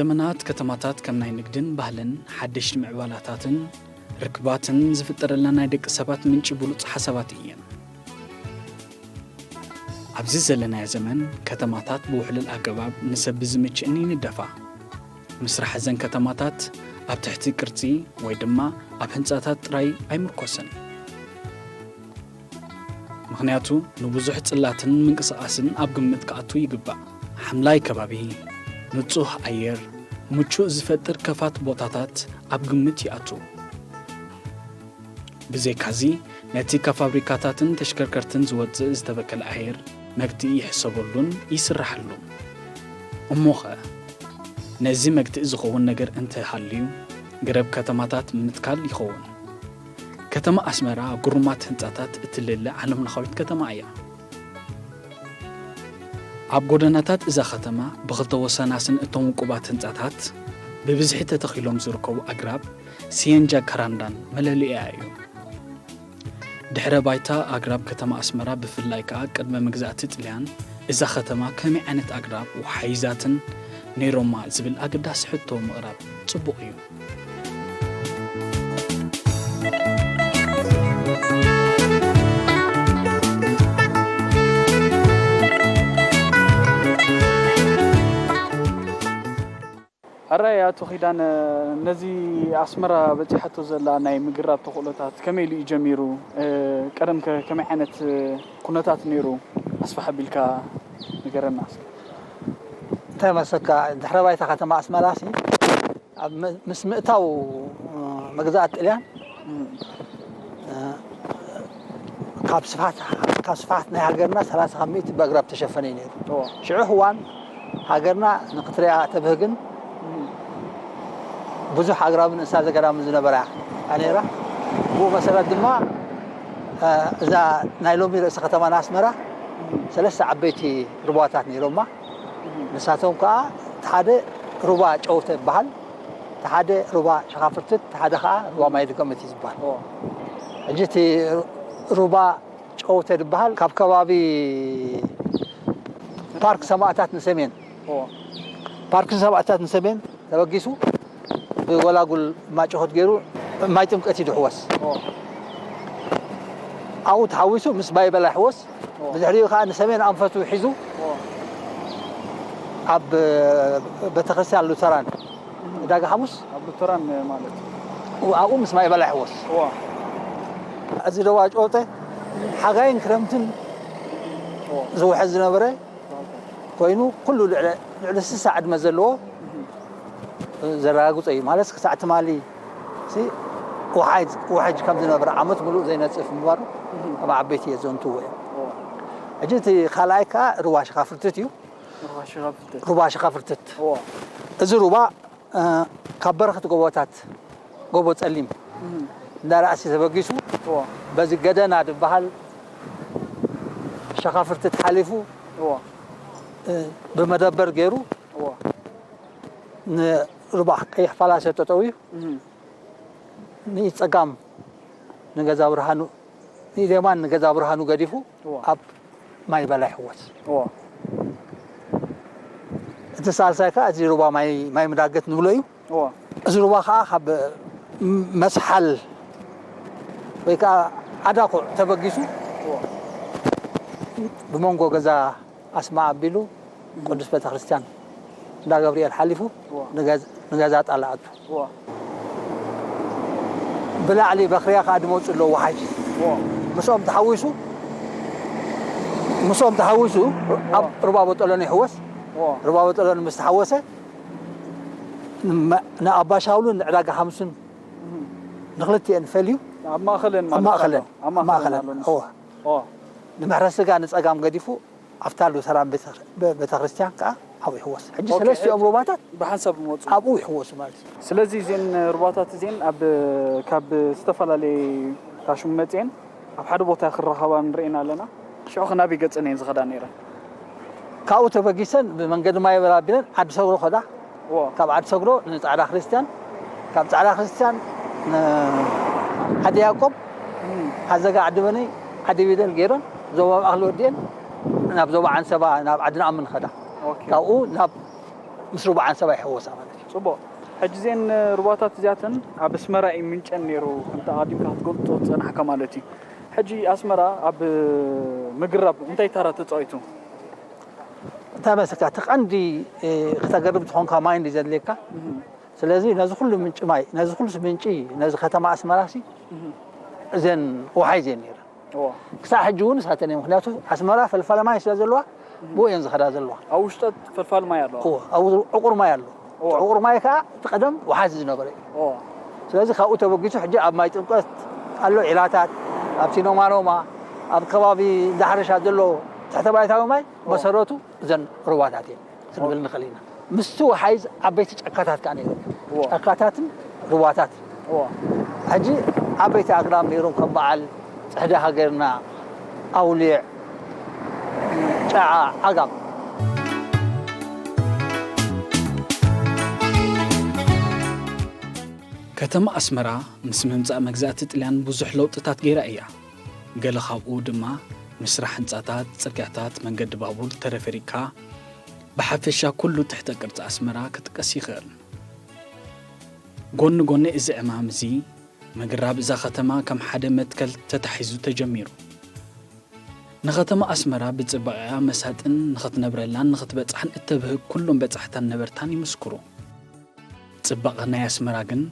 ዘመናት ከተማታት ከም ናይ ንግድን ባህልን ሓደሽቲ ምዕባላታትን ርክባትን ዝፍጠረልና ናይ ደቂ ሰባት ምንጪ ብሉጽ ሓሳባት እየን። ኣብዚ ዘለናዮ ዘመን ከተማታት ብውሕሉል ኣገባብ ንሰብ ብዝምችእን ይንደፋ። ምስራሕ እዘን ከተማታት ኣብ ትሕቲ ቅርጺ ወይ ድማ ኣብ ህንጻታት ጥራይ ኣይምርኮስን። ምኽንያቱ ንብዙሕ ጽላትን ምንቅስቓስን ኣብ ግምት ክኣቱ ይግባእ። ሓምላይ ከባቢ፣ ንጹህ ኣየር፣ ምቹእ ዝፈጥር ከፋት ቦታታት ኣብ ግምት ይኣቱ። ብዘይካዚ ነቲ ካብ ፋብሪካታትን ተሽከርከርትን ዝወጽእ ዝተበከለ ኣየር መግትኢ ይሕሰበሉን ይስራሓሉን። እሞኸ ነዚ መግትኢ ዝኸውን ነገር እንተሃልዩ ገረብ ከተማታት ምትካል ይኸውን። ከተማ ኣስመራ ግሩማት ህንጻታት እትልለ ዓለምለኻዊት ከተማ እያ። ኣብ ጎደናታት እዛ ከተማ ብኽልተ ወሰናስን እቶም ውቁባት ህንጻታት ብብዝሒ ተተኺሎም ዝርከቡ ኣግራብ ስየን ጃካራንዳን መለለይኣ እዩ። ድሕረ ባይታ ኣግራብ ከተማ ኣስመራ ብፍላይ ከኣ ቅድመ መግዛእቲ ጥልያን እዛ ከተማ ከመይ ዓይነት ኣግራብ ወሓይዛትን ነይሮማ ዝብል ኣገዳሲ ሕቶ ምቕራብ ጽቡቕ እዩ። ሕራይ ኣቶ ኪዳነ፣ ነዚ ኣስመራ በጺሓቶ ዘላ ናይ ምግራብ ተኽእሎታት ከመይ ኢሉ እዩ ጀሚሩ? ቀደም ከ ከመይ ዓይነት ኩነታት ነይሩ? ኣስፍሕ ኣቢልካ ንገረና እስኪ። እንታይ መስለካ፣ ድሕረ ባይታ ከተማ ኣስመራሲ ኣብ ም- ምስ ምእታው መግዛእቲ ጥልያን ካብ ስፍሓት ካብ ስፍሓት ናይ ሃገርና ሰላሳ ካብ ሚእቲ ብኣግራብ ተሸፈነ እዩ ነይሩ። ሽዑ እዋን ሃገርና ንክትሪኣ ተብህግን ብዙሕ ኣግራብን እንስሳ ዘገዳምን ዝነበራ እያ ነይራ። ብኡ መሰረት ድማ እዛ ናይ ሎሚ ርእሲ ከተማና ኣስመራ ሰለስተ ዓበይቲ ሩባታት ነይሮማ። ንሳቶም ከዓ እቲ ሓደ ሩባ ጨውተ ይበሃል፣ እቲ ሓደ ሩባ ሸኻፍርትት፣ እቲ ሓደ ከዓ ሩባ ማይ ድገመት እዩ ዝበሃል። ሕጂ እቲ ሩባ ጨውተ ዝበሃል ካብ ከባቢ ፓርክ ሰማእታት ንሰሜን፣ ፓርክ ሰማእታት ንሰሜን ተበጊሱ ብጎላጉል ማጭኾት ገይሩ ማይ ጥምቀት እዩ ድሕወስ። ኣብኡ ተሓዊሱ ምስ ማይ በላይ ሕወስ፣ ብድሕሪኡ ከዓ ንሰሜን ኣንፈቱ ሒዙ ኣብ ቤተክርስትያን ሉተራን ዕዳጋ ሓሙስ ኣብ ሉተራን ማለት ኣብኡ ምስ ማይ በላይ ሕወስ። እዚ ደዋ ጨወጠ ሓጋይን ክረምትን ዝውሕዝ ዝነበረ ኮይኑ ኩሉ ልዕሊ ልዕሊ ስሳ ዕድመ ዘለዎ ዘረጋግጾ እዩ። ማለት ክሳዕ ትማሊ ሲ ውሓጅ ውሕጅ ከም ዝነበረ ዓመት ሙሉእ ዘይነጽፍ ምንባሩ ኣብ ዓበይቲ እየ ዘንትዎ እዮም። ሕጂ እቲ ካልኣይ ከዓ ሩባ ሽኻ ፍርትት እዩ። ሩባ ሽኻ ፍርትት። ሩባ ሽኻ ፍርትት። እዎ። እዚ ሩባ ካብ በረኽቲ ጎቦታት ጎቦ ጸሊም እንዳራእሲ ተበጊሱ እዎ። በዚ ገደና ዝበሃል ሸኻፍርትት ሓሊፉ እዎ። ብመደበር ገይሩ እዎ። ንሩባ ቀይሕ ፋላሰ ጠጠው እዩ። ንኢድ ጸጋም ንገዛ ብርሃኑ ንኢድ የማን ንገዛ ብርሃኑ ገዲፉ እዎ። ኣብ ማይ በላይ ሕወስ። እዎ። እቲ ሳልሳይ ከዓ እዚ ሩባ ማይ ማይ ምዳገት ንብሎ እዩ። እዎ። እዚ ሩባ ከዓ ካብ መስሓል ወይ ከዓ ዓዳኩዕ ተበጊሱ እዎ። ብመንጎ ገዛ ኣስማ ኣቢሉ ቅዱስ ቤተክርስትያን እንዳ ገብርኤል ሓሊፉ እዎ። ንገዝ- ንገዛ ጣል ኣቱ። እዎ። ብላዕሊ በኽርያ ከዓ ድመፁ ኣለዉ ወሓጅ እዎ። ምስኦም ተሓዊሱ ምስኦም ተሓዊሱ ኣብ ሩባ በጠሎን ይሕወስ እዎ። ሩባ በጠሎን ምስ ተሓወሰ ንመ- ንኣባ ሻውልን ንዕዳጋ ሓምሱን ንክልቲኤን ፈልዩ ኣብ ማእኸለን ኣብ ማለት ማእኸለን ኣሎ። ኣብ ኣብ ማእኸለን ማእኸለን ኣሎ። እዎ። እዎ። ንምሕረት ስጋ ንፀጋም ገዲፉ ኣብታ ሉተራን ቤተ- ቤተክርስትያን ከዓ ኣብኡ ይሕወስ ሕጂ ኦኬ፣ ሰለስቲኦም ሩባታት ብሓንሳብ ይመፁ። ኣብኡ ይሕወሱ ማለት እዩ። ስለዚ እዚን ሩባታት እዚን ኣብ ካብ ዝተፈላለየ ታሽሙ መፅኤን ኣብ ሓደ ቦታ ክረኸባ ንርእየን ኣለና። ሽዑ ክናበይ ገፀን እየን ዝኸዳ ነይረን? ካብኡ ተበጊሰን ብመንገዲ ማይ በል ኣቢለን ዓዲ ሰግሮ ከዳ እዎ። ካብ ዓዲ ሰግሮ ንፃዕዳ ክርስትያን ካብ ፃዕዳ ክርስትያን ንዓዲ ያዕቆብ ዓዘጋ ዓዲ በነይ ዓዲ ቢደል ገይረን ዞባ ማእኸል ወዲኤን ናብ ዞባ ዓንሰባ ናብ ዓዲ ንኣምን ከዳ ኦኬ። ካብኡ ናብ ምስ ሩባ ዓንሰባ ይሕወሳ ማለት እዩ። ጽቡቕ። ሕጂ እዘን ሩባታት እዚኣተን ኣብ ኣስመራ እዩ ምንጨን ነይሩ፣ ከምቲ ኣቐዲምካ ክትገልጾ ዝጸናሕካ ማለት እዩ። ሕጂ ኣስመራ ኣብ ምግራብ እንታይ ተራ ተጻዊቱ? እንታይ መስልካ፣ እቲ ቀንዲ ክተገርብ ዝኾንካ ማይ እንዲ ዘድልየካ። ስለዚ ነዚ ኩሉ ምንጪ ማይ፣ ነዚ ኩሉ ምንጪ፣ ነዚ ከተማ ኣስመራ ሲ እዘን ውሓይ እዘን ነይረን። ክሳዕ ሕጂ እውን እሳተን እየን። ምክንያቱ ኣስመራ ፈልፋለ ማይ ስለ ዘለዋ ብኡ እየን ዝኸዳ ዘለዋ። ኣብ ውሽጠት ፈልፋል ማይ ኣለዋ። ኣብኡ ዕቑር ማይ ኣሎ። ዕቑር ማይ ከዓ እቲ ቀደም ውሓዚ ዝነበረ እዩ። ስለዚ ካብኡ ተበጊሱ ሕጂ ኣብ ማይ ጥምቀት ኣሎ ዒላታት፣ ኣብቲ ኖማኖማ፣ ኣብ ከባቢ እንዳሕረሻ ዘሎ ትሕተ ባይታዊ ማይ መሰረቱ እዘን ሩባታት እየን ክንብል ንኽእል ኢና። ምስቲ ወሓይዝ ዓበይቲ ጫካታት ከዓ ነይሩ። ጫካታትን ሩባታት። ሕጂ ዓበይቲ ኣግራብ ነይሮም ከም በዓል ፅሕዲ ሃገርና፣ ኣውሊዕ፣ ጫዓ፣ ዓጋም። ከተማ ኣስመራ ምስ ምምጻእ መግዛእቲ ጥልያን ብዙሕ ለውጥታት ገይራ እያ። ገለ ካብኡ ድማ ምስራሕ ህንጻታት፣ ጽርግያታት፣ መንገዲ ባቡር፣ ተረፈሪካ፣ ብሓፈሻ ኩሉ ትሕተ ቅርጺ ኣስመራ ክጥቀስ ይኽእል። ጎኒ ጎኒ እዚ ዕማም እዚ፣ ምግራብ እዛ ከተማ ከም ሓደ መትከል ተታሒዙ ተጀሚሩ። ንከተማ ኣስመራ ብጽባቐኣ መሳጥን ንኽትነብረላን ንኽትበጽሕን እተብህግ ኩሎም በጻሕታን ነበርታን ይምስክሩ። ጽባቐ ናይ ኣስመራ ግን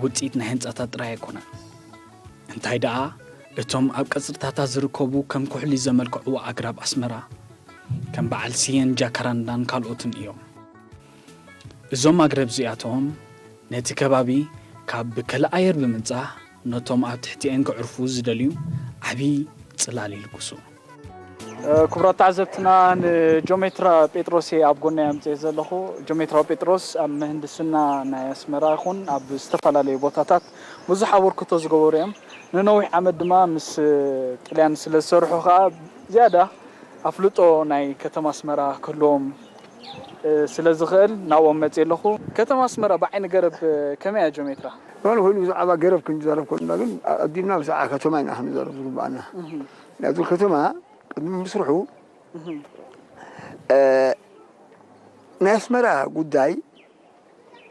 ውጽኢት ናይ ህንጻታት ጥራይ ኣይኮነን። እንታይ ደኣ፣ እቶም ኣብ ቀጽርታታ ዝርከቡ ከም ኩሕሊ ዘመልክዕዎ ኣግራብ ኣስመራ፣ ከም በዓል ስየን ጃካራንዳን ካልኦትን እዮም። እዞም ኣግራብ እዚኣቶም ነቲ ከባቢ ካብ ብከለ ኣየር ብምንጻህ ነቶም ኣብ ትሕቲኤን ከዕርፉ ዝደልዩ ዓቢ ጽላል ይልግሱ። ክቡራት ተዓዘብትና፣ ንጆሜትራ ጴጥሮስ እየ ኣብ ጎናይ ኣምፅኤ ዘለኹ። ጆሜትራ ጴጥሮስ ኣብ ምህንድስና ናይ ኣስመራ ይኹን ኣብ ዝተፈላለዩ ቦታታት ብዙሕ ኣበርክቶ ዝገበሩ እዮም። ንነዊሕ ዓመት ድማ ምስ ጥልያን ስለ ዝሰርሑ ከዓ ዝያዳ ኣፍልጦ ናይ ከተማ ኣስመራ ክህልዎም ስለ ዝኽእል ናብኦም መፅእ ኣለኹ። ከተማ ኣስመራ ብዓይኒ ገረብ ከመይ እያ ጆሜትራ? ኖን ኮይኑ ብዛዕባ ገረብ ክንዛረብ ኮንና ግን ኣዲምና ብዛዕባ ከተማ ኢና ክንዛረብ ዝግባኣና። ምክንያቱ ከተማ ቅድሚ ምስርሑ ናይ ኣስመራ ጉዳይ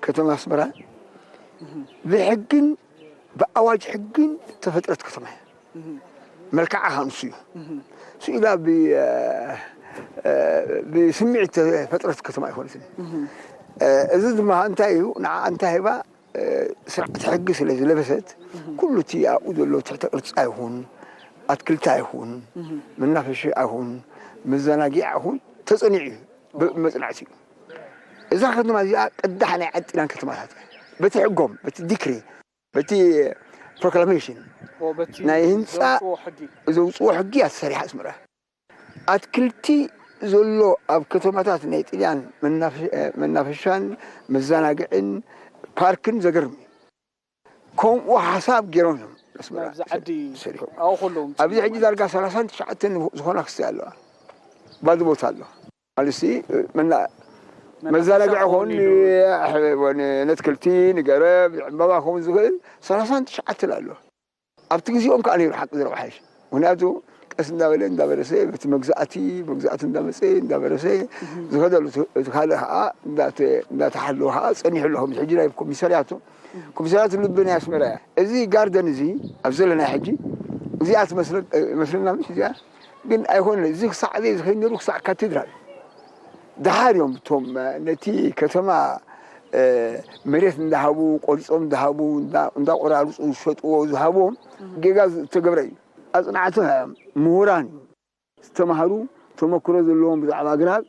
ከተማ ኣስመራ ብሕግን ብኣዋጅ ሕግን ተፈጥረት ከተማ እያ። መልክዓ ከንሱ እዩ። ስኢላ ብስምዒት ተፈጥረት ከተማ ኣይኮነትን። እዚ ድማ እንታይ እዩ? ንዓ እንታይ ሂባ? ስርዓት ሕጊ ስለ ዝለበሰት ኩሉ እቲ ኣብኡ ዘሎ ትሕተ ቅርፃ ይኹን ኣትክልታ ይኹን መናፈሻ ይኹን መዘናጊዓ ይኹን ተፀኒዑ እዩ። ብመፅናዕቲ እዩ። እዛ ከተማ እዚኣ ቅዳሕ ናይ ዓጢናን ከተማታት በቲ ሕጎም በቲ ዲክሪ በቲ ፕሮክላሜሽን ናይ ህንፃ ዘውፅዎ ሕጊ እያ ተሰሪሓ ኣስመራ። ኣትክልቲ ዘሎ ኣብ ከተማታት ናይ ጥልያን መናፈሻን መዘናግዕን ፓርክን ዘገርም እዩ። ከምኡ ሓሳብ ገይሮም እዮም ኣስመራ ሰሪሖም። ኣብዚ ሕጂ ዳርጋ ሰላሳን ትሽዓተን ዝኾና ክስታይ ኣለዋ። ባዶ ቦታ ኣሎ። ማለት መዘናግዒ ኮን ነትክልቲ ንገረብ ዕምባባ ከምኡ ዝኽእል ሰላሳን ትሽዓተን ኣሎ። ኣብቲ ግዜኦም ከዓ ነይሩ ሓቂ ዘረባ ሓይሽ። ምክንያቱ ቀስ እንዳበለ እንዳበረሰ በቲ መግዛእቲ መግዛእቲ እንዳመፀ እንዳበረሰ ዝኸደሉ እቲ ካልእ ከዓ እንዳተሓለወ ከዓ ፀኒሑ ኣሎ። ከምዚ ሕጂ ናይ ኮሚሰርያቱ ኮሚሰርያቱ ልቢ ናይ ኣስመራ እያ። እዚ ጋርደን እዚ ኣብ ዘለና ሕጂ እዚኣ ትመስለና ምሽ እዚኣ ግን ኣይኮነ እዚ ክሳዕ ኣበይ ዝኸይድ ነሩ ክሳዕ ካቴድራል ደሓር እዮም እቶም ነቲ ከተማ መሬት እንዳሃቡ ቆሪፆም እንዳሃቡ እንዳቆራርፁ ዝሸጥዎ ዝሃብዎም ጌጋ ዝተገብረ እዩ። ኣፅናዕቲ ምሁራን እዩ ዝተማሃሩ ተመክሮ ዘለዎም ብዛዕባ ኣግራብ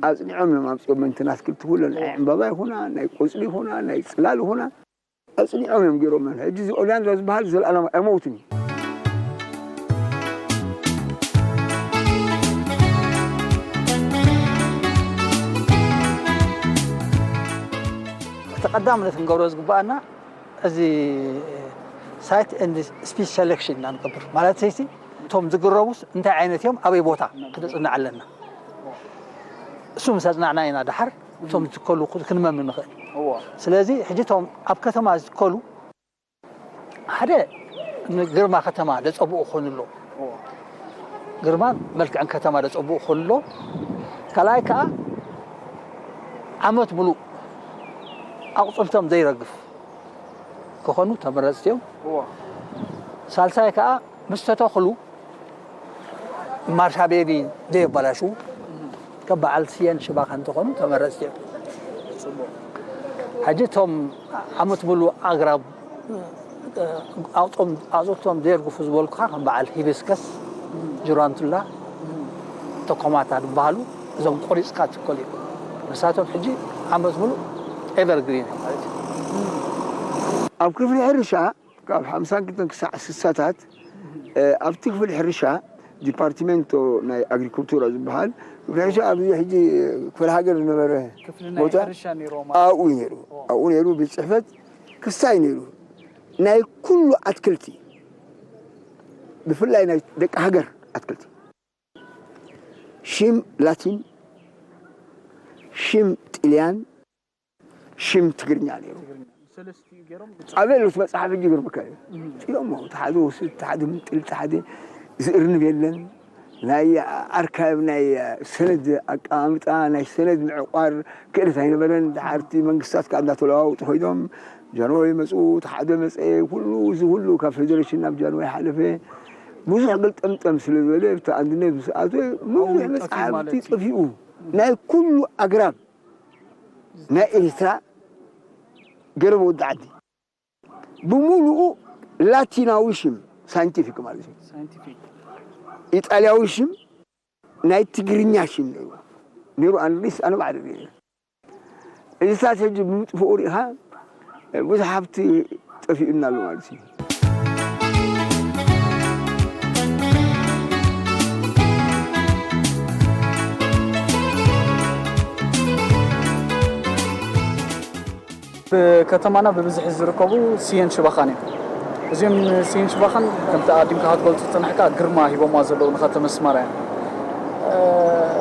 ኣፅኒዖም እዮም ኣምፅኦም ምእንቲ ኣትክልቲ ኩለን ናይ ዕምባባ ይኹና ናይ ቆፅሊ ይኹና ናይ ፅላል ይኹና ኣፅኒዖም እዮም ገይሮም ሕጂ እዚ ኦሊያንድራ ዝበሃል ዘለኣለም ኣይመውትን እዩ። እቲ ቀዳምነት ክንገብሮ ዝግባኣና እዚ site and species selection ኢና ንገብር ማለት ሰይሲ እቶም ዝግረቡስ እንታይ ዓይነት እዮም ኣበይ ቦታ ክነፅንዕ ኣለና እሱ ምስ ኣፅናዕና ኢና ደሓር እቶም ዝትከሉ ክንመሚ ንኽእል ስለዚ ሕጂ እቶም ኣብ ከተማ ዝትከሉ ሓደ ግርማ ከተማ ደፀብኡ ክኾኑ ኣለዎ ግርማን መልክዕን ከተማ ደፀብኡ ክኾኑ ኣለዎ ካልኣይ ከዓ ዓመት ሙሉእ ኣቑፅልቶም ዘይረግፍ ክኾኑ ተመረፅቲ እዮም። ሳልሳይ ከዓ ምስ ተተኽሉ ማርሻ ቤቢ ዘየባላሽዉ ከም በዓል ስየን ሽባኻን እንተኾኑ ተመረፅቲ እዮም። ሕጂ እቶም ዓመት ሙሉ ኣግራብ ኣውፅኦም ዘየርግፉ ዝበልኩኻ ከም በዓል ሂቢስከስ፣ ጅራንቱላ፣ ተኮማታ ዝበሃሉ እዞም ቆሪፅካ ትከሉ እዮም። ንሳቶም ሕጂ ዓመት ሙሉ ኤቨርግሪን እዮም ማለት እዩ። ኣብ ክፍሊ ሕርሻ ካብ ሓምሳን ክልተን ክሳዕ ስሳታት ኣብቲ ክፍሊ ሕርሻ ዲፓርትመንቶ ናይ ኣግሪኩልቱራ ዝበሃል ክፍሊ ሕርሻ ኣብዚ ሕጂ ክፍለ ሃገር ዝነበረ ክፍሊ ናይ ቦታ ሕርሻ ነይርዎ ማለት ኣብኡ እዩ ነይሩ። ኣብኡ ነይሩ ቤት ፅሕፈት ክሳይ ነይሩ። ናይ ኩሉ ኣትክልቲ ብፍላይ ናይ ደቂ ሃገር ኣትክልቲ ሽም ላቲን ሽም ጥልያን ሽም ትግርኛ ነይሩ። ኣበሉት መፅሓፍ እጅ ግርምካ እዩ። ፅዮሞ ተሓደ ወስድ ተሓደ ምጥል ተሓደ ዝእርንብ የለን። ናይ ኣርካይብ ናይ ሰነድ ኣቀማምጣ ናይ ሰነድ ምዕቋር ክእለት ኣይነበረን። ድሓርቲ መንግስታት ከዓ እንዳተለዋወጡ ኮይኖም ጃንሆይ መፁ ተሓደ መፀ ኩሉ እዚ ኩሉ ካብ ፌደሬሽን ናብ ጃንሆይ ሓለፈ። ብዙሕ ገልጠምጠም ስለ ዝበለ ብቲ ኣንድነት ምስ ኣተወ ብዙሕ መፅሓፍቲ ጠፊኡ ናይ ኩሉ ኣግራብ ናይ ኤርትራ ገረብ ወዲ ዓዲ ብምሉኡ ላቲናዊ ሽም ሳይንቲፊክ ማለት እዩ። ኢጣልያዊ ሽም ናይ ትግርኛ ሽም ነይሩ ነይሩ ኣንሊስ ኣነ ባዕለ ነይረ። እዚ ሳት ሕጂ ብምጥፍኡ ሪኢኻ ብዙሕ ሃብቲ ጠፊኡና ኣሎ ማለት እዩ። ብከተማና ብብዝሒ ዝርከቡ ስየን ሽባኻን እዮም። እዚኦም ስየን ሽባኻን ከምቲ ኣዲምካ ክትገልፁ ዝፀናሕካ ግርማ ሂቦማ ዘለዉ ንከተማ ኣስመራ እዮም።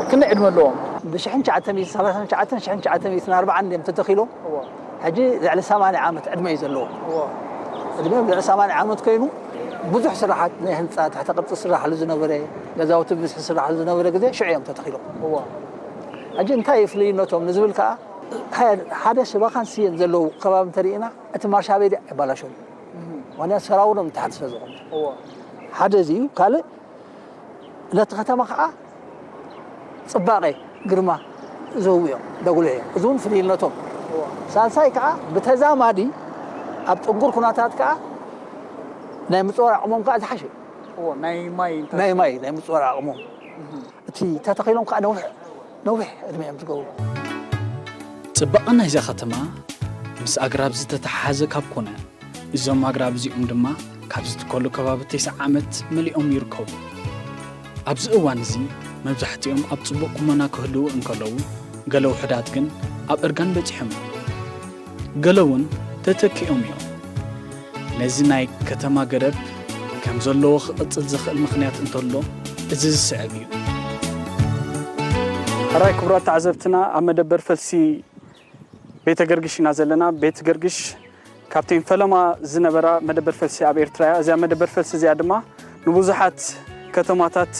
ክንደይ ዕድመ ኣለዎም? ብ1939 1944 እዮም ተተኺሎም። ሕጂ ልዕሊ 80 ዓመት ዕድመ እዩ ዘለዎ። ዕድመ ልዕሊ 80 ዓመት ኮይኑ ብዙሕ ስራሓት ናይ ህንፃ ትሕተ ቅርፂ ስራሕሉ ዝነበረ ገዛውቲ ብዝሒ ስራሕሉ ዝነበረ ግዜ ሽዑ እዮም ተተኺሎም። ሕጂ እንታይ እዩ ፍልይነቶም ንዝብል ከዓ ሓደ ሽባኻን ስየን ዘለዉ ከባቢ እንተሪእና እቲ ማርሻ ቤዲ ኣይባላሸውን። ዋንያ ሰራውሮም ተሓት ስለ ዝኾነ ሓደ እዚ እዩ። ካልእ ነቲ ከተማ ከዓ ፅባቐ ግርማ ዝህቡ እዮም ደጉልሕ እዮም። እዚ እውን ፍልይነቶም። ሳልሳይ ከዓ ብተዛማዲ ኣብ ጥንኩር ኩነታት ከዓ ናይ ምፅዋር ዓቕሞም ከዓ ዝሓሸ እዩ። ናይ ማይ ናይ ማይ ናይ ምፅዋር ዓቕሞም እቲ ተተኺሎም ከዓ ነውሕ ነውሕ ዕድመ እዮም ዝገብሩ። ፅባቐ ናይዛ ከተማ ምስ ኣግራብ ዝተተሓሓዘ ካብ ኮነ እዞም ኣግራብ እዚኦም ድማ ካብ ዝትከሉ ከባቢ ተስዓ ዓመት መሊኦም ይርከቡ። ኣብዚ እዋን እዚ መብዛሕትኦም ኣብ ፅቡቕ ቁመና ክህልዉ እንከለዉ ገለ ውሑዳት ግን ኣብ እርጋን በፂሖም እዮም። ገለ እውን ተተኪኦም እዮም። ነዚ ናይ ከተማ ገረብ ከም ዘለዎ ክቕፅል ዘኽእል ምኽንያት እንተሎ እዚ ዝስዕብ እዩ። ሕራይ ክቡራት ተዓዘብትና ኣብ መደበር ፈልሲ ቤተ ገርግሽ ኢና ዘለና። ቤት ገርግሽ ካብተን ፈለማ ዝነበራ መደበር ፈልሲ ኣብ ኤርትራ እያ። እዚኣ መደበር ፈልሲ እዚኣ ድማ ንብዙሓት ከተማታት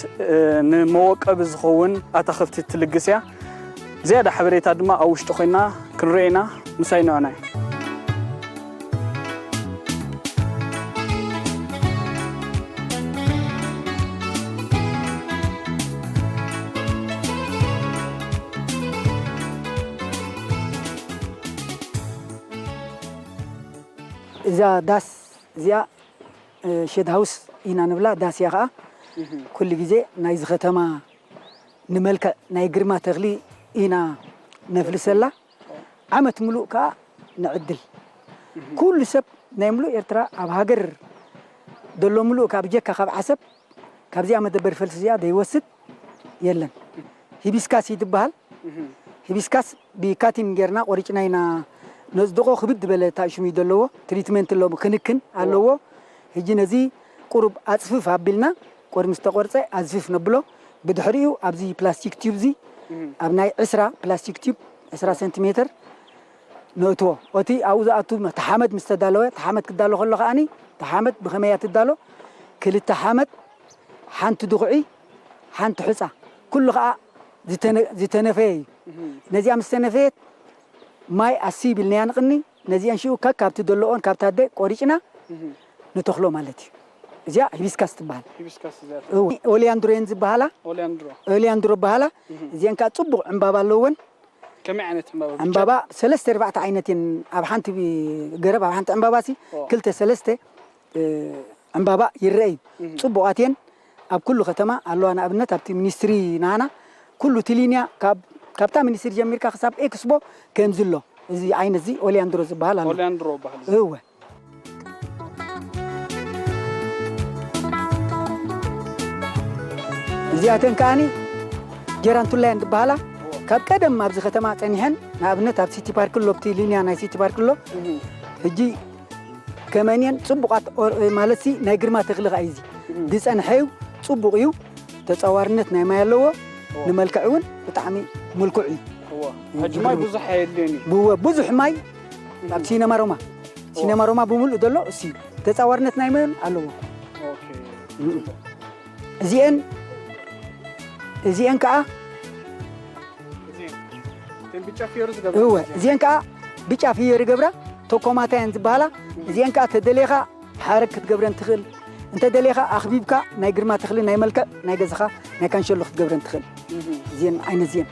ንመወቀቢ ዝኸውን ኣታኽልቲ ትልግስ እያ። ዝያዳ ሓበሬታ ድማ ኣብ ውሽጢ ኮይና ክንሪኦ ኢና። ምሳይ ንዕናይ። እዛ ዳስ እዚኣ ሸድ ሃውስ ኢና ንብላ። ዳስ እያ ከዓ ኩሉ ግዜ ናይዚ ከተማ ንመልክዕ ናይ ግርማ ተኽሊ ኢና ነፍልሰላ። ዓመት ምሉእ ከዓ ንዕድል ኩሉ ሰብ ናይ ምሉእ ኤርትራ ኣብ ሃገር ዘሎ ምሉእ ካብ ጀካ ካብ ዓሰብ ካብዚኣ መደበር ፈልሲ እዚኣ ዘይወስድ የለን። ሂቢስካስ እዩ ዝበሃል። ሂቢስካስ ብካቲን ጌርና ቆሪጭና ኢና ነጽድቆ። ክብድ ዝበለ እንታይ ሽሙ እዩ ዘለዎ ትሪትመንት ኣለዎ ክንክን ኣለዎ። ሕጂ ነዚ ቁሩብ ኣጽፍፍ ኣቢልና ቆርሚ ዝተቆርጸ ኣዝፍፍ ነብሎ። ብድሕሪኡ ኣብዚ ፕላስቲክ ቲዩብ እዚ ኣብ ናይ ዕስራ ፕላስቲክ ቲዩብ ዕስራ ሰንቲሜትር ነእትዎ። እቲ ኣብኡ ዝኣቱ ተሓመድ ምስ ተዳለወ ተሓመድ ክዳሎ ከሎ ከኣኒ ተሓመድ ብኸመይ እያ ትዳሎ? ክልተ ሓመድ ሓንቲ ድኹዒ ሓንቲ ሑፃ ኩሉ ከዓ ዝተነፈየ እዩ። ነዚኣ ምስ ተነፈየት ማይ ኣስይብ ኢልናያ ንቕኒ ነዚአን ሽኡ ከካብቲ ዘለኦን ካብታ ኣደ ቆሪጭና ንተኽሎ ማለት እዩ። እዚኣ ሂቢስካስ ትበሃል። ሂቢስካስ እዚኣ እወ፣ ኦሊያንድሮ እየን ዝበሃላ። ኦሊያንድሮ። ኦሊያንድሮ በሃላ። እዚአን ከዓ ፅቡቕ ዕምባባ ኣለወን። ከመይ ዓይነት ዕምባባ? ዕምባባ ሰለስተ ኣርባዕተ ዓይነት እየን። ኣብ ሓንቲ ገረብ ኣብ ሓንቲ ዕምባባ ሲ ክልተ ሰለስተ ዕምባባ ይረአዩ። ፅቡቓት እየን። ኣብ ኩሉ ከተማ ኣለዋ። ንኣብነት ኣብቲ ሚኒስትሪ ናና ኩሉ እቲ ሊንያ ካብ ካብታ ሚኒስትሪ ጀሚርካ ክሳብ ኤክስፖ ከምዚ ኣሎ። እዚ ዓይነት እዚ ኦሊያንድሮ ዝበሃል ኣሎ። ኦሊያንድሮ በሃል። እወ። እዚኣተን ከዓኒ ጀራንቱላ እየን ዝበሃላ። ካብ ቀደም ኣብዚ ከተማ ጸኒሐን፣ ንኣብነት ኣብ ሲቲ ፓርክ ኣሎ፣ ኣብቲ ሊንያ ናይ ሲቲ ፓርክ ኣሎ። ሕጂ ከመንየን ጽቡቓት ኦር-፣ ማለት ሲ ናይ ግርማ ተኽሊ ከኣ እዩ። እዚ ዝጸንሐ እዩ፣ ጽቡቕ እዩ። ተጻዋርነት ናይ ማይ ኣለዎ። ንመልክዕ እውን ብጣዕሚ ምልኩዕ እዩ። እወ። ሕጂ ማይ ብዙሕ ኣየድልዮን እዩ። ብወ-፣ ብዙሕ ማይ ኣብ ሲነማ ሮማ፣ ሲነማ ሮማ ብምሉእ ዘሎ እሱ እዩ። ተጻዋርነት ናይ ማይ እውን ኣለዎ። ኦኬ። እዚአን፣ እዚአን ከኣ እዚአን፣ እተን ብጫ ፍዮሪ ዝገብራ እወ፣ እዚአን። እዚአን ከኣ ብጫ ፍዮሪ ይገብራ፣ ተኮማታ እየን ዝበሃላ። እዚአን ከኣ ተደሊኻ ሓረግ ክትገብረን ትኽእል። እንተ ደሊኻ ኣኽቢብካ ናይ ግርማ ተኽሊ፣ ናይ መልክዕ፣ ናይ ገዛኻ፣ ናይ ካንሸሎ ክትገብረን ትኽእል። እዚአን ዓይነት እዚአን።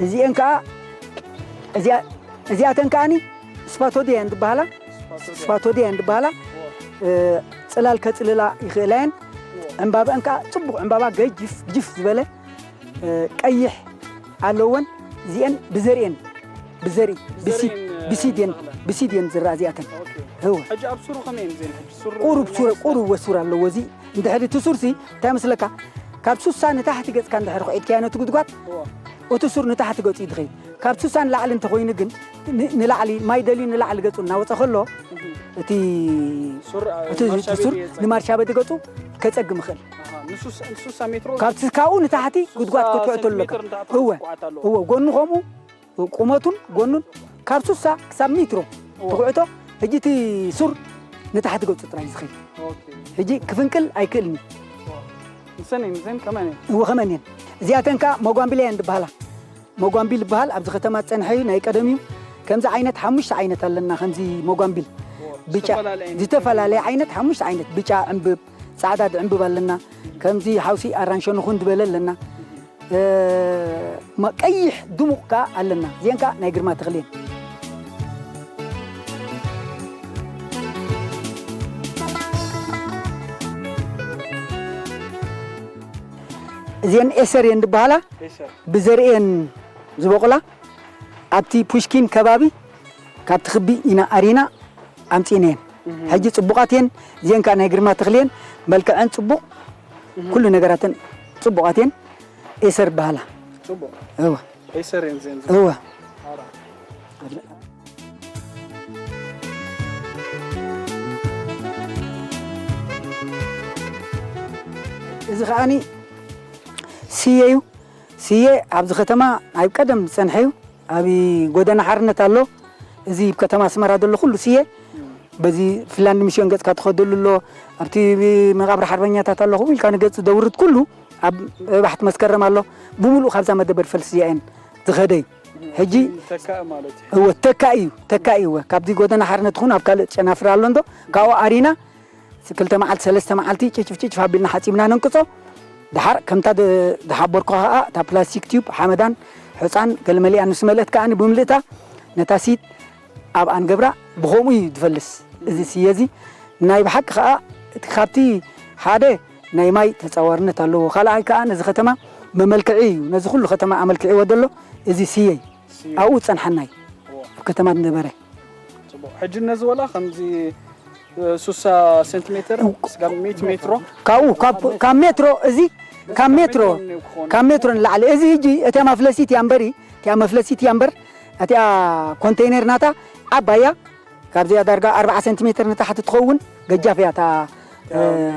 እዚአን ከኣ፣ እዚኣ-፣ እዚኣተን ከኣኒ ስፓቶዲያ እየን ዝበሃላ። ስፓቶዲያ እየን ዝበሃላ። እ፣ ጽላል ከጽልላ ይኽእላ እየን። ዕምባብአን ከኣ ጽቡቕ ዕምባባ ገጅፍ፣ ግጅፍ ዝበለ፣ እ፣ ቀይሕ ኣለወን። እዚአን ብዘርእየን፣ ብዘርኢ፣ ብሲ-፣ ብዘርእየን፣ እ፣ ብሲድ እየን፣ ይበሃላ። ብሲድ እየን ዝረኣ እዚኣተን። ኦኬ። እወ። ሕጂ ኣብ ሱሩ ከመይ እየን እዚአን? ሕጂ ሱሩ ቁሩብ ሱረ-፣ ቁሩብ ወሱር ኣለዎ። እዚ እንድሕሪ እቲ ሱርሲ እንታይ መስለካ? ካብ ሱሳ ንታሕቲ ገጽካ እንድሕሪ ኹዒትካዮ ነቲ ጉድጓድ፣ እወ። እቲ ሱር ንታሕቲ ገጹ እዩ ዝኸይድ። ካብ ሱሳ ንላዕሊ እንተኾይኑ ግን፣ ን-፣ ንላዕሊ፣ ማይ ደልዩ ንላዕሊ ገጹ እናወጸ ከሎ፣ እህ። እቲ፣ ሱር፣ እ፣ እቲ፣ ማርሻ እቲ ቤት ሱር እየ ዝጸግም። ንማርሻ ቤት ገጹ ከጸግም ይኽእል። ኣሃ፣ ንሱስ-፣ ንሱሳ ሜትሮ ካብቲ፣ ካብኡ ንታሕቲ ሱሳ ጉድጓድ ክትውዕቶ ኣለካ። ሴንቲሜትር ንታሕቲ እወ፣ ክትኩዓት ኣለዎ። እወ፣ ጎኑ ከምኡ፣ ቁመቱን ጎኑን ካብ ሱሳ ክሳብ ሜትሮ እወ። ትኹዕቶ። ሕጂ እቲ ሱር ንታሕቲ ገጹ ጥራይ ዝኸይድ። ኦኬ። ሕጂ ክፍንቅል ኣይክእልን እዩ። እወ። ንሰን እየን፣ ንሰን ከመን እየን? እወ፣ ከመን እየን። እዚኣተን ከኣ መጓምቢል እየን ዝበሃላ። መጓምቢል ይበሃል። ኣብዚ ከተማ ዝጸንሐ እዩ፣ ናይ ቀደም እዩ። ከምዚ ዓይነት ሓሙሽተ ዓይነት ኣለና፣ ከምዚ መጓምቢል። ኦ፣ ብጫ፣ ዝተፈላለየ ዓይነት ዝተፈላለየ ዓይነት ሓሙሽተ ዓይነት፣ ብጫ ዕምብብ፣ ጻዕዳ ዕምብብ ኣለና። ከምዚ ሓውሲ ኣራንሸ ንኹን ዝበለ ኣለና። እ፣ መ-፣ ቀይሕ ድሙቕ ከኣ ኣለና። እዚአን ከኣ ናይ ግርማ ተኽሊ እየን። እዚአን ኤሰር እየን ዝበሃላ። ኤሰር። ብዘርእየን ዝበቑላ ኣብቲ ፑሽኪን ከባቢ ካብቲ ክቢ ኢና ኣሪና ኣምጺእናየን። እህ። ሕጂ ጽቡቓት እየን። እዚአን ከኣ ናይ ግርማ ተኽሊ እየን። መልክዐን ጽቡቕ፣ እህ። ኩሉ ነገራተን ጽቡቓት እየን። ኤሰር በሃላ። ጽቡቕ። እወ። ኤሰር እየን እዚአን። እወ። ኣራ። እዚ ከኣኒ ስየ እዩ። ስየ ኣብዚ ከተማ ኣብ ቀደም ዝጸንሐ እዩ። ኣብ ጎደና ሓርነት ኣሎ። እዚ ኣብ ከተማ ኣስመራ ዘሎ ኩሉ ስየ፣ በዚ ፊንላንድ ሚሽዮን ገጽካ ትኸደሉ ኣሎ። ኣብቲ መቓብር ሓርበኛታት ኣሎ። ከምኡ ኢልካ ንገጽ ደውርድ ኩሉ ኣብ ባሕቲ መስከረም ኣሎ። ብምሉእ ካብዛ መደበር ፈልሲ እዚኣ እየን ዝኸደ እዩ። ሕጂ ተካኢ ማለት እዩ። እወ፣ ተካኢ እዩ፣ ተካኢ እወ። ካብዚ ጎደና ሓርነት ይኹን ኣብ ካልእ ጨናፍር ኣሎ እንዶ፣ ካብኡ ኣሪና ክልተ መዓልቲ፣ ሰለስተ መዓልቲ ጭጭፍ ጭጭፍ ኣቢልና ሓጺብና ነንቅጾ። ደሓር ከምታ ደ-፣ ዝሓበርኩኻ ከኣ እታ ፕላስቲክ ቲዩብ ሓመዳን ሑጻን ገለ መሊኣ ምስ መልአት ከኣ ብምልእታ ነታ ሲድ ኣብኣ ንገብራ። ብኸምኡ እዩ ዝፈልስ እዚ ስየ እዚ። ናይ ብሓቂ ከኣ እቲ ካብቲ ሓደ ናይ ማይ ተጻዋርነት ኣለዎ። ካልኣይ ከኣ ነዚ ከተማ መመልክዒ እዩ። ነዚ ኩሉ ከተማ ኣመልኪዕዎ ዘሎ እዚ ስየ እዩ። ስየ። ኣብኡ ዝጸንሓና እዩ። እዎ። ኣብ ከተማ ዝነበረ። ጽቡቕ። ሕጂ ነዚ ወላ ከምዚ፣ እ፣ ሱሳ ሴንቲሜትር እው፣ ስጋብ ሚእቲ ሜትሮ? ካብኡ፣ ካብ፣ ካብ ሜትሮ፣ እዚ ካብ ሜትሮ፣ ካብ ሜትሮ ንላዕሊ። እዚ ሕጂ እቲኣ መፍለሲት እያ እምበሪ፣ እቲኣ መፍለሲት እያ እምበር፣ እቲኣ ኮንቴይነር ናታ ዓባይ እያ። ካብዚኣ ዳርጋ ኣርብዓ ሴንቲሜትር ንታሕቲ ትኸውን ገጃፍ እያ እታ፣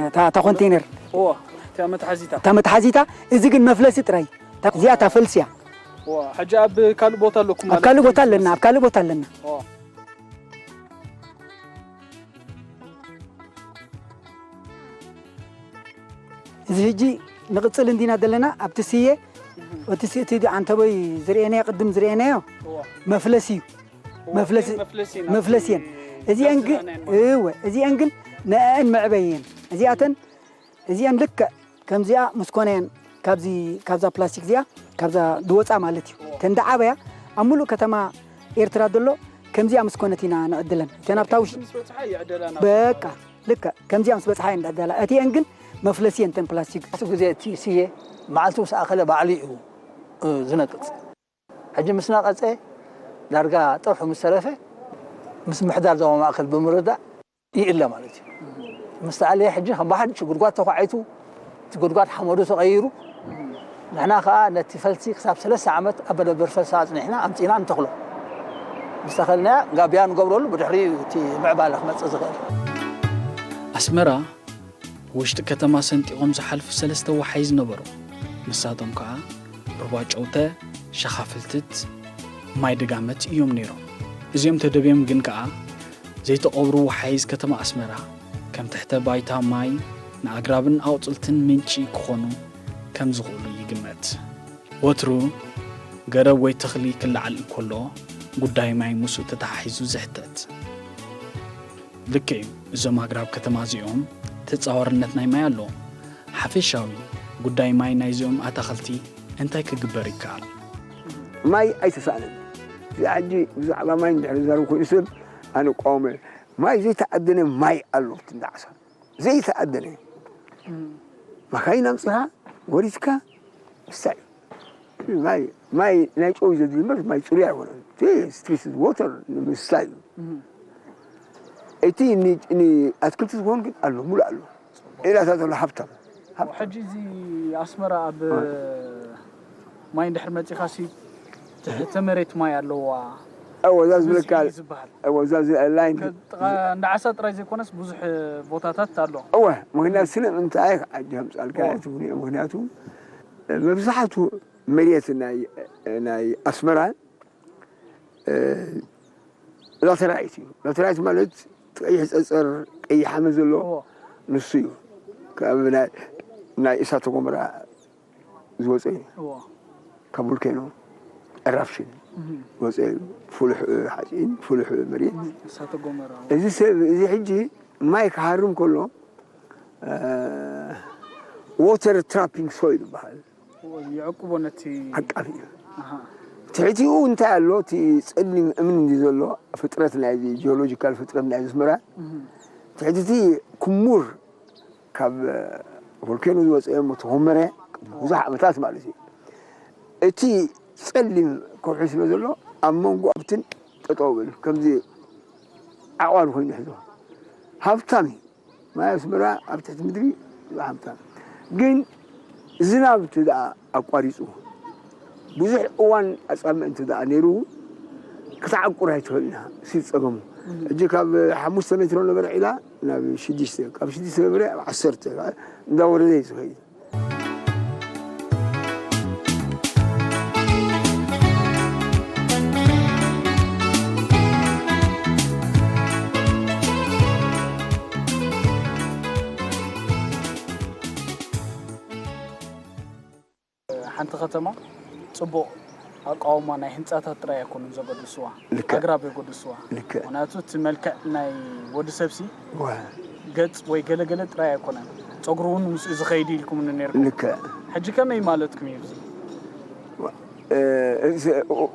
እታ፣ እታ ኮንቴይነር። እዎ፣ እታ መትሓዚታ። እታ መትሓዚታ፣ እዚ ግን መፍለሲ ጥራይ። እታ፣ እዚኣ እታ ፈልሲ እያ። እዎ፣ ሕጂ ኣብ ካልእ ቦታ ኣለኩም ኣብ ማለት ካልእ እዩ? ቦታ ኣለና፣ ኣብ ካልእ ቦታ ኣለና። እዎ። እዚ ሕጂ ንቕጽል እንዲና ዘለና ኣብቲ ስየ፣ እህ። እቲ ስ-፣ እቲ ዓንተቦይ ዝርእየናዮ፣ ቅድም ዝርእየናዮ እዎ። መፍለሲ እዩ። መፍለሲ መፍለሲን እየን። እዚአን ግን እወ እዚአን ግን ንአን መዕበይ እየን። እዚአተን እዚአን ልክዕ ከምዚኣ ምስ ኮነየን ካብዚ ካብዛ ፕላስቲክ እዚኣ ካብዛ ዝወፃ ማለት እዩ። ተንዳ ዓበያ ኣብ ሙሉእ ከተማ ኤርትራ ዘሎ ከምዚኣ ምስ ኮነት ኢና ንዕድለን። እተን ኣብታ ውሽ በቃ ልክዕ ከምዚኣ ምስ በፅሓ እየን ዝዕደላ። እቲአን ግን መፍለሲ እየን እተን ፕላስቲክ። እቲ ግዜ እቲ ስየ መዓልቱ ምስ ኣኸለ ባዕሉ እዩ ዝነቅፅ። ሕጂ ምስ ነቐጸ ዳርጋ ጥርሑ ምስ ተረፈ ምስ ምሕዳር ዞባ ማእከል ብምርዳእ ይእለ ማለት እዩ። ምስ ተኣለየ ሕጂ ከም ብሓድሽ ጉድጓድ ተዃዒቱ እቲ ጉድጓድ ሓመዱ ተቐይሩ ንሕና ከኣ ነቲ ፈልሲ ክሳብ ሰለስተ ዓመት ኣብ መደበር ፈልሲ ኣጽኒሕና ኣምጺእና ንተኽሎ። ምስ ተኸልናያ ጋብያ ንገብረሉ ብድሕሪኡ እቲ ምዕባለ ክመጽእ ዝኽእል። ኣስመራ ውሽጢ ከተማ ሰንጢቖም ዝሓልፉ ሰለስተ ወሓይዝ ነበሩ። ንሳቶም ከኣ ሩባ ጨውተ፣ ሸኻ ፍልትት፣ ማይ ደጋመት እዮም ነይሮም። እዚኦም ተደብዮም ግን ከኣ ዘይተቐብሩ ወሓይዝ ከተማ ኣስመራ ከም ትሕተ ባይታ ማይ ንኣግራብን ኣቑጽልትን ምንጪ ክኾኑ ከም ዝኽእሉ ይግመት። ወትሩ ገረብ ወይ ተኽሊ ክለዓል እንከሎ ጉዳይ ማይ ምስኡ ተተሓሒዙ ዝሕተት። ልክዕ እዩ፣ እዞም ኣግራብ ከተማ እዚኦም ተጻዋርነት ናይ ማይ ኣለዎም። ሓፈሻዊ ጉዳይ ማይ ናይዚኦም ኣታኽልቲ እንታይ ክግበር ይከኣል? ማይ ኣይተሳእነን። እዚ ሕጂ ብዛዕባ ማይ እንድሕር ዝዛረብ ኮይኑ ሰብ ኣነ እቃወሞ እየ። ማይ ዘይተኣደነ ማይ ኣሎ ኣብቲ እንዳ ዓሳ ዘይተኣደነ ማካይን ኣምፂኻ ወሪድካ ምስታይ እዩ። ማይ ማይ ናይ ጨው ዘድሊ እምበር ማይ ፅሩይ ኣይኮነን። እቲ ስትሪት ወተር ንምስታይ እዩ። እቲ ን- ንኣትክልቲ ዝኸውን ግን ኣሎ፣ ሙሉእ ኣሎ። ዒላታት ኣሎ፣ ሃብታም። ሃብታም። ሕጂ እዚ ኣስመራ ኣብ ማይ እንድሕር መፂኻሲ ትሕተ መሬት ማይ ኣለዋ። እወ፣ እዛ እዚ ዝብለካ እዩ ዝበሃል። እወ፣ እዛ እዚ ላይን ከ- ጥቓ እንዳ ዓሳ ጥራይ ዘይኮነስ ብዙሕ ቦታታት ኣሎ። እወ፣ ምክንያቱ ስለ ምንታይ ዓዲ ከምፃልካ እወ። ትብሉ እዮም። ምክንያቱ መብዛሕቱ መሬት ናይ ናይ ኣስመራ ላተራይት እዩ። ላተራይት ማለት ቀይሕ ፀፀር ቀይሕ ሓመድ ዘሎ እዎ። ንሱ እዩ። ካብ ናይ ናይ እሳተ ጎመራ ዝወፀ እዩ። እዎ። ካብ ቮልኬኖ ኤራፕሽን እህ። ዝወፀ እዩ። ፍሉሕ ሓፂን ፍሉሕ መሬት እሳተ ጎመራ። እዚ ሰብ እዚ ሕጂ ማይ ክሃርም ከሎ ወተር ትራፒንግ ሶይል ይበሃል። ይዕቅቦ ነቲ ዓቃቢ እዩ። ትሕቲኡ እንታይ ኣሎ? እቲ ጸሊም እምኒ እንዲ ዘሎ ፍጥረት ናይዚ ጂኦሎጂካል ፍጥረት ናይ ኣስመራ ትሕቲ እቲ ክሙር ካብ ቮልኬኖ ዝወፀ እሞ ተኾመረ ብዙሕ ዓመታት ማለት እዩ። እቲ ጸሊም ከውሒ ስለ ዘሎ ኣብ መንጎ ኣብትን ጠጠው በሉ ከምዚ ዓቋር ኮይኑ ሕዞ ሃብታም እዩ። ማይ ኣስመራ ኣብ ትሕቲ ምድሪ ይበሃል። ግን ዝናብ እቲ ደኣ ኣቋሪፁ ብዙሕ እዋን ኣፃምእ እንተ ደኣ ነይሩ ክትዓቁር ኣይትኽእል ኢና። እሱ ጸገሙ። ሕጂ ካብ ሓሙሽተ ሜትሮ ነበረ ዒላ ናብ ሽዱሽተ፣ ካብ ሽዱሽተ ነበረ ኣብ ዓሰርተ እንዳወረደ እዩ ዝኸይድ። ሓንቲ ከተማ ፅቡቕ ኣቃውማ ናይ ህንፃታት ጥራይ ኣይኮኑን ዘገድስዋ፣ ልክዕ። ኣግራብ የገድስዋ። ልክዕ። ምክንያቱ እቲ መልክዕ ናይ ወዲ ሰብሲ ወ- ገፅ ወይ ገለገለ ጥራይ ኣይኮነን፣ ፀጉሪ እውን ምስኡ ዝኸይድ ኢልኩም ነርኩም። ልክዕ። ሕጂ ከመይ ማለትኩም እዩ እዚ? እ፣ እዚ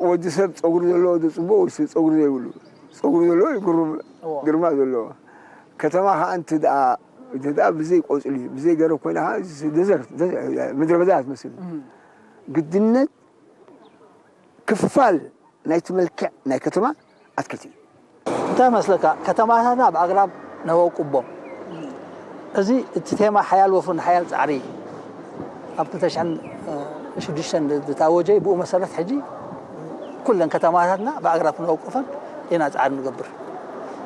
ወዲ ሰብ ፀጉሪ ዘለዎ ዶ ፅቡቕ ወይስ ፀጉሪ ዘይብሉ? ፀጉሪ ዘለዎ እዩ ግሩም እዎ። ግርማ ዘለዎ። ከተማ ከዓ እንተ ደኣ እንተ ደኣ ብዘይ ቆፅሊ ብዘይ ገረብ ኮይና ከዓ ደዘርት ምድረ በዳ ትመስል። ግድነት ክፋል ናይቲ መልክዕ ናይ ከተማ ኣትክልቲ እዩ። እንታይ መስለካ ከተማታትና ብኣግራብ ነወቅቦም። እዚ እቲ ቴማ ሓያል ወፍሪ ንሓያል ፃዕሪ ኣብ ክልተ ሽሕን ሽዱሽተን ዝታወጀ እዩ። ብኡ መሰረት ሕጂ ኩለን ከተማታትና ብኣግራብ ክንወቅፈን ኢና ፃዕሪ ንገብር።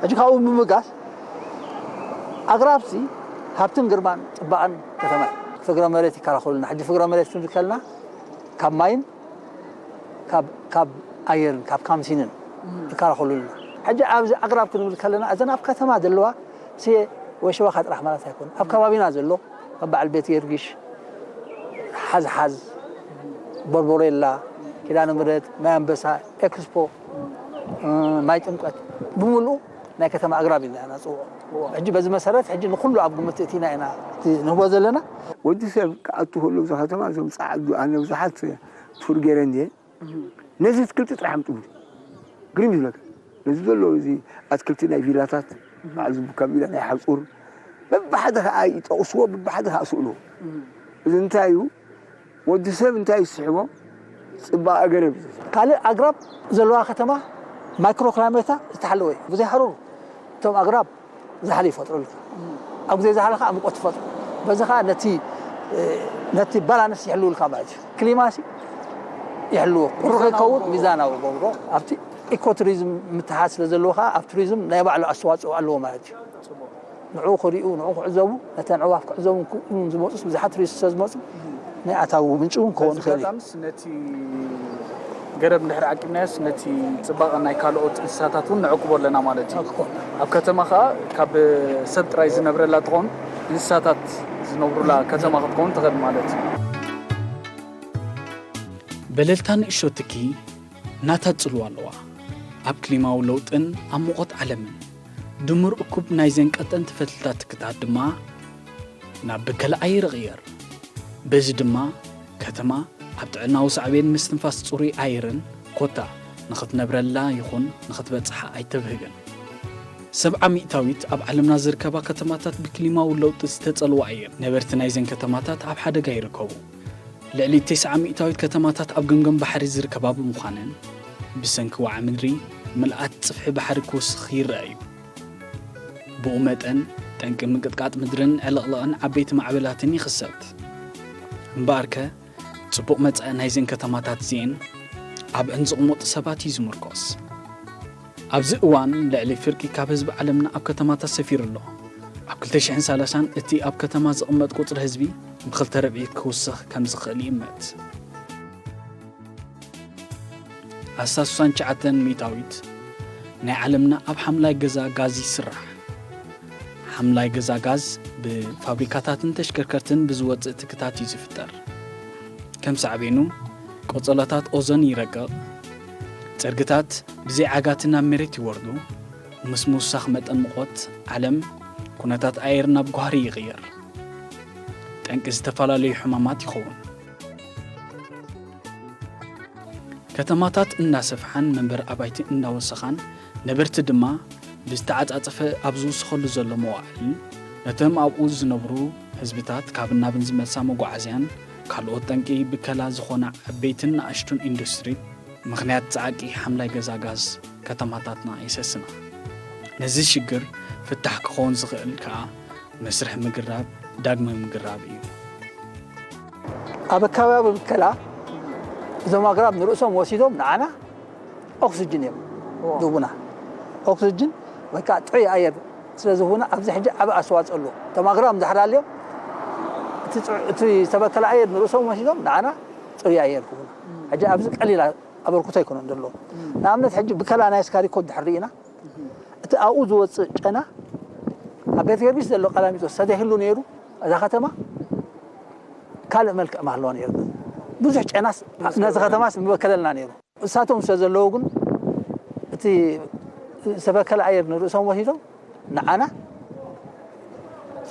ሕጂ ካብኡ ብምብጋስ ኣግራብሲ ሃብትን ግርማን ፅባቐን ከተማ እዩ። ፍግረ መሬት ይከላኸሉልና። ሕጂ ፍግረ መሬት ክንብል ከለና ካብ ማይን ካብ ካብ ኣየርን ካብ ካምሲንን ይከላኸሉልና። ሕጂ ኣብዚ ኣግራብ ክንብል ከለና እዘን ኣብ ከተማ ዘለዋ ስየ ወይ ሸወኻ ጥራሕ ማለት ኣይኮነ ኣብ ከባቢና ዘሎ ከም በዓል ቤት ጊዮርጊሽ፣ ሓዝሓዝ፣ ቦርቦሬላ፣ ኪዳነ ምሕረት፣ ማይ ኣንበሳ፣ ኤክስፖ ማይ ጥምቀት ብምሉኡ ናይ ከተማ ኣግራብ ኢልና ኢና ንፅውዖ። ሕጂ በዚ መሰረት ሕጂ ንኩሉ ኣብ ግምት እቲና ኢና እቲ ንህቦ ዘለና። ወዲ ሰብ ክኣቱ ከሎ እዛ ከተማ እዞም ፃዓዱ ኣነ ብዙሓት ቱር ገይረ እንድየ። ነዚ ኣትክልቲ ጥራሕ ኣምፅኡ። ግርም ይብለካ። ነዚ ዘሎ እዚ ኣትክልቲ ናይ ቪላታት፣ በዓል ዝቡካ ቪላ ናይ ሓፁር፣ በብሓደ ከዓ ይጠቕስዎ፣ በብሓደ ከዓ ስእልዎ። እዚ እንታይ እዩ? ወዲ ሰብ እንታይ ይስሕቦ? ፅባቐ ገረብ እዩ። ካልእ ኣግራብ ዘለዋ ከተማ ማይክሮ ክላይሜታ ዝተሓለወ እዩ። ብዘይ ሓሩር እቶም ኣግራብ ዛሕሊ ይፈጥሩልካ። ኣብ ግዜ ዛሕሊ ከዓ ሙቐት ይፈጥሩ። በዚ ከዓ ነቲ ነቲ ባላንስ ይሕልውልካ ማለት እዩ። ክሊማሲ ይሕልዎ። ቁሩብ ከይከውን ሚዛናዊ ገብሮ። ኣብቲ ኢኮ ቱሪዝም ምትሓዝ ስለ ዘለዎ ከዓ ኣብ ቱሪዝም ናይ ባዕሉ ኣስተዋፅኦ ኣለዎ ማለት እዩ። ንዕኡ ክሪኡ፣ ንዕኡ ክዕዘቡ፣ ነተን ኣዕዋፍ ክዕዘቡ ክእሉ ዝመፁስ ብዙሓት ቱሪስት ስለ ዝመፁ ናይ ኣታዊ ምንጪ እውን ክኸውን ይኽእል እዩ። ኣጋጣሚስ ነቲ ገረብ እንድሕር ዓቂብናዮስ ነቲ ጽባቐ ናይ ካልኦት እንስሳታት እውን ነዕቅቦ ኣለና ማለት እዩ። ኣብ ከተማ ኸኣ ካብ ሰብ ጥራይ ዝነብረላ ትኾን እንስሳታት ዝነብሩላ ከተማ ክትከውን ትኽእል ማለት እዩ። በለልታ ንእሾ ትኪ ናታ ጽልዋ ኣለዋ። ኣብ ክሊማዊ ለውጥን ኣብ ሙቐት ዓለምን ድምር እኩብ ናይዘን ቀጠንቲ ፈትልታት ትክታት ድማ ናብ ብከላ ኣየር ይቕየር። በዚ ድማ ከተማ ኣብ ጥዕናዊ ሳዕቤን ምስትንፋስ ጽሩይ ኣየርን ኮታ ንኽትነብረላ ይኹን ንኽትበጽሓ ኣይተብህግን። ሰብዓ ሚእታዊት ኣብ ዓለምና ዝርከባ ከተማታት ብክሊማዊ ለውጢ ዝተጸልዋ እየን። ነበርቲ ናይዘን ከተማታት ኣብ ሓደጋ ይርከቡ። ልዕሊ ተስዓ ሚእታዊት ከተማታት ኣብ ገምገም ባሕሪ ዝርከባ ብምዃነን ብሰንኪ ዋዒ ምድሪ ምልኣት ጽፍሒ ባሕሪ ክውስኽ ይረኣ እዩ። ብኡ መጠን ጠንቂ ምንቅጥቃጥ ምድርን ዕልቕልቕን ዓበይቲ ማዕበላትን ይኽሰት። እምበኣርከ ጽቡቕ መጻኢ ናይዘን ከተማታት እዚኤን ኣብአን ዝቕመጡ ሰባት እዩ ዝምርኮስ። ኣብዚ እዋን ልዕሊ ፍርቂ ካብ ህዝቢ ዓለምና ኣብ ከተማታት ሰፊሩ ኣሎ። ኣብ ክልተ ሽሕን ሰላሳን እቲ ኣብ ከተማ ዝቕመጥ ቁጽሪ ህዝቢ ብኽልተ ርብዒ ክውስኽ ከም ዝኽእል ይእመት። ኣስታት ሱሳን ትሽዓተን ሚእታዊት ናይ ዓለምና ኣብ ሓምላይ ገዛ ጋዝ ይስራሕ። ሓምላይ ገዛ ጋዝ ብፋብሪካታትን ተሽከርከርትን ብዝወጽእ ትክታት እዩ ዝፍጠር። ከም ሳዕቤኑ ቆጸሎታት ኦዞን ይረቅቕ፣ ጽርግታት ብዘይ ዓጋቲ ናብ መሬት ይወርዱ፣ ምስ ምውሳኽ መጠን ሙቐት ዓለም ኩነታት ኣየር ናብ ጓህሪ ይቕየር፣ ጠንቂ ዝተፈላለዩ ሕማማት ይኸውን። ከተማታት እናሰፍሓን መንበሪ ኣባይቲ እናወሰኻን ነበርቲ ድማ ብዝተዓጻጸፈ ኣብ ዝውስኸሉ ዘሎ መዋዕል ነቶም ኣብኡ ዝነብሩ ህዝብታት ካብ ናብን ዝመልሳ መጓዓዝያን ካልኦት ጠንቂ ብከላ ዝኾና ዓበይትን ንኣሽቱን ኢንዱስትሪ ምኽንያት ጸዓቂ ሓምላይ ገዛ ጋዝ ከተማታትና የሰስና። ነዚ ሽግር ፍታሕ ክኸውን ዝኽእል ከኣ መስርሕ ምግራብ ዳግመ ምግራብ እዩ። ኣብ ኣከባቢ ብከላ እዞም ኣግራብ ንርእሶም ወሲዶም ንዓና ኦክስጅን እዮም ዝህቡና። ኦክስጅን ወይ ከዓ ጥዑይ ኣየር ስለ ዝህቡና ኣብዚ ሕጂ ዓቢ ኣስተዋፅኦ ኣለዎ። እቶም ኣግራብ እንድሕር ኣልዮም እቲ ፅዑ- እቲ ዝተበከለ ኣየር ንርእሶም ወሲዶም ንዓና ፅሩይ ኣየር ክህቡና። ሕጂ ኣብዚ ቀሊል ኣበርክቶ ኣይኮነን ዘለዎ። ንኣብነት ሕጂ ብከላ ናይ ስካሪኮ እንድሕር ርኢና እቲ ኣብኡ ዝወፅእ ጨና ኣብ ቤተ ጊዮርጊስ ዘሎ ቀላሚጦስ ተዘይህሉ ነይሩ እዛ ከተማ ካልእ መልክዕ ምሃለዋ ነይሩ። ብዙሕ ጨናስ ነዚ ከተማስ ምበከለልና ነይሩ። እሳቶም ስለ ዘለዉ ግን እቲ ዝተበከለ ኣየር ንርእሶም ወሲዶም ንዓና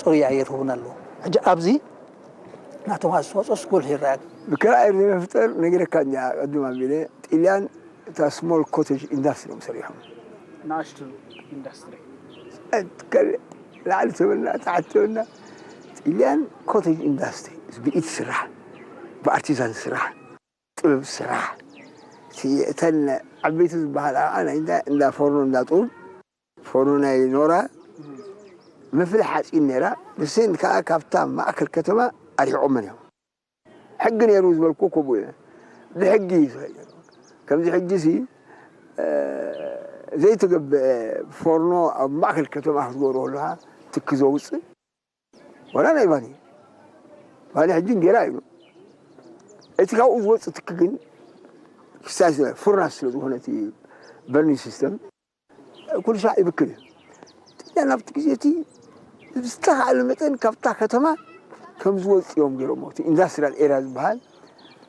ፅሩይ ኣየር ህቡና ኣለዉ። ሕጂ ኣብዚ ናቶም ኣስተዋፅኦስ ጎልሑ ይረኣያ። ብከላ ኣየር ንምፍጠር ነጊረካ እኛ ቅድም ኣቢለ ጥልያን እታ ስሞል ኮቴጅ ኢንዳስትሪ እዮም ሰሪሖም። ንኣሽቱ ኢንዳስትሪ። ላዕሊ ተበልና ታሕቲ ተበልና ጥልያን ኮቴጅ ኢንዳስትሪ ብኢድ ስራሕ ብኣርቲዛን ስራሕ ጥበብ ስራሕ እቲ እተን ዓበይቲ ዝበሃል ኣዓ ናይ እንዳ እንዳ ፎርኖ እንዳ ጡብ ፎርኖ ናይ ኖራ መፍልሕ ሓፂን ነይራ ንሴን ከዓ ካብታ ማእከል ከተማ ኣሪሕቆመን እዮም። ሕጊ ነይሩ ዝበልኩ ክቡ እየ። ብሕጊ እዩ ዝኸይድ ነይሩ። ከምዚ ሕጂ ሲ ዘይተገብአ ፎርኖ ኣብ ማእከል ከተማ ክትገብሮ ከለካ ትኪ ዘውፅእ ዋላ ናይ ባኒ ባኒ ሕጂ እንጌራ እዩ። እቲ ካብኡ ዝወፅእ ትኪ ግን ክሳይ ስለ ፍርናስ ስለ ዝኾነ እቲ በርኒንግ ሲስተም ኩሉ ሳዕ ይብክል እዩ። ጥልያን ኣብቲ ግዜ እቲ ብዝተኻእለ መጠን ካብታ ከተማ ከም ዝወፅእ እዮም ገይሮሞ። እቲ ኢንዳስትሪያል ኤርያ ዝበሃል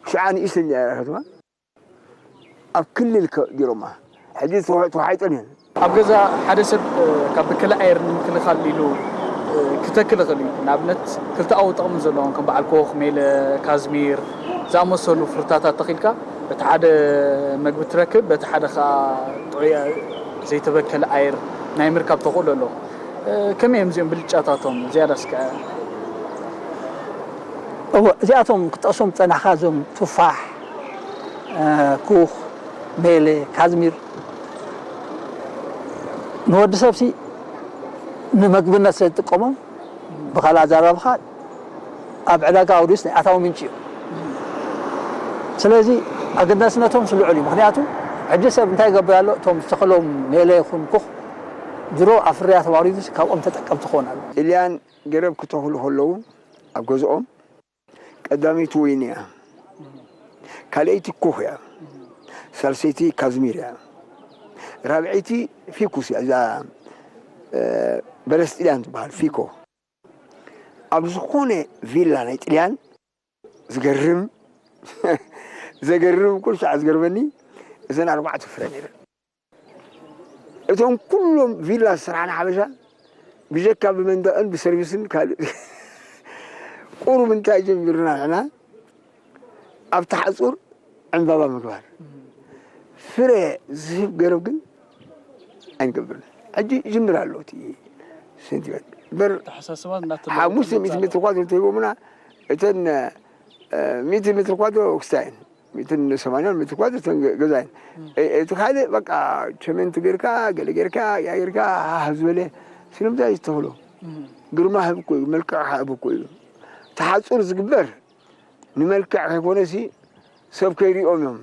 ሽዓ ንእሽተኛ ኤርያ ከተማ ኣብ ክልል ገይሮማ። ሕጂ ተዋ- ተዋሒጠን እየን። ኣብ ገዛ ሓደ ሰብ ካብ ብከለ ኣየር ንምክልኻል ኢሉ ክተክል ይኽእል እዩ። ንኣብነት ክልተኣዊ ጥቕሚ ዘለዎም ከም በዓል ኮኽ፣ ሜለ፣ ካዝሚር ዝኣመሰሉ ፍርታታት ተኺልካ በቲ ሓደ መግቢ ትረክብ፣ በቲ ሓደ ከዓ ጥዑይ ዘይተበከለ ኣየር ናይ ምርካብ ተኽእሎ ኣሎ። ከመይ እዮም እዚኦም ብልጫታቶም? ዝያዳ እስከ እወ እዚኣቶም ክጠቕሶም ዝፀናሕካ እዞም ቱፋሕ፣ ኩኽ፣ ሜለ፣ ካዝሚር ንወዲ ሰብሲ ንምግብነት ስለ ዝጥቀሞም ብኻልእ ኣዘራርባኻ ኣብ ዕዳጋ ኣውዲስ ናይ ኣታዊ ምንጪ እዮም። ስለዚ ኣገዳስነቶም ስልዑል እዩ። ምክንያቱ ሕጂ ሰብ እንታይ ይገብር ኣሎ? እቶም ዝተኸሎም ሜለ ይኹን ኩኽ ድሮ ኣብ ፍርያት ኣዋሪዱ ካብኦም ተጠቀምቲ ክኾን ኣሎ። ጥልያን ገረብ ክተኽሉ ከለዉ ኣብ ገዝኦም ቀዳመይቲ ወይኒ እያ፣ ካልኣይቲ ኩኽ እያ፣ ሳልሰይቲ ካዝሚር እያ፣ ራብዐይቲ ፊኩስ እያ። እዛ በለስ ጥልያን ትበሃል ፊኮ ኣብ ዝኾነ ቪላ ናይ ጥልያን ዝገርም ዘገርም ኩሉ ሰዓት ዝገርመኒ እዘን ኣርባዕተ ፍረ ነይረን። እቶም ኩሎም ቪላ ዝስርሓና ሓበሻ ብጀካ ብመንደቕን ብሰርቪስን ካልእ ቁሩብ እንታይ ጀሚርና ንሕና ኣብቲ ሓፁር ዕምባባ ምግባር ፍረ ዝህብ ገረብ ግን ኣይንገብርን። ሕጂ ይጅምር ኣሎ እቲ ሰንቲመንት በር ሓሙስተ ሚእቲ ሜትር ኳድሮ እንተሂቦምና እተን ሚእቲ ሜትር ኳድሮ ክስታየን ሚእትን ሰማንያን ሜትር ኳድሮ እተን ገዛየን እቲ ካልእ በቃ ቸመንት ጌርካ ገለ ጌርካ ያ ጌርካ ሃህ ዝበለ ስለምንታይ ዝተኽሎ ግርማ ህብ እኮ እዩ፣ መልክዕ ሃብ እኮ እዩ። ተሓፁር ዝግበር ንመልክዕ ከይኮነሲ ሰብ ከይሪኦም እዮም